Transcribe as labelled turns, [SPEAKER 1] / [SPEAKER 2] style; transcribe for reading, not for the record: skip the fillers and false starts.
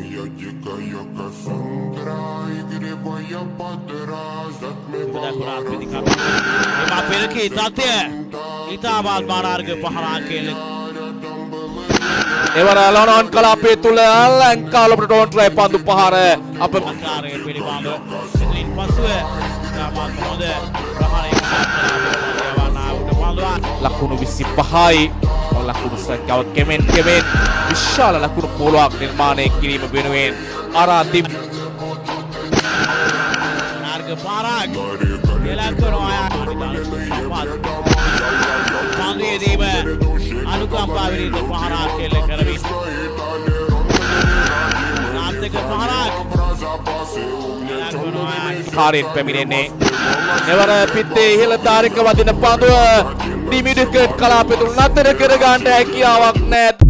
[SPEAKER 1] Я дикая Кассандра, игривая подра, затмевала
[SPEAKER 2] එම පෙරකී තත්ත්වය ඉතාමත් මානාර්ග පහරක් එල්ල.
[SPEAKER 3] එවර ලොනොන් කලාපය තුළ ලංකාව ඔබට ටෝන් ට්‍රයි පන්දු පහර අප
[SPEAKER 2] ආකාරය පිළිබඳව එතනින් පසුව ඉතාමත් හොඳ ප්‍රහාරයක් යවන්නා පන්දුවක්.
[SPEAKER 3] ලකුණු 25යි. ලකුණු සංඛ්‍යාව කෙමෙන් කෙමෙන් විශාල ලකුණු පොලොවක් නිර්මාණය කිරීම වෙනුවෙන් අරා තිබ
[SPEAKER 2] මාර්ග පාරක් ඉලක්ක කරනවා. පන්දුවේදීම අනුකම්පා විරහිත පහරක් එල්ල කරමින් සාර්ථක පහරක් ඉලක්ක කරනවා.
[SPEAKER 3] කාරයෙන් පැමිණෙන්නේ. එවර පිත්තේ ඉහළ තාරක වදින පන්දුව ඩිමිඩිකට් කලාපය තුළ නතර කර ගන්නට හැකියාවක් නැහැ.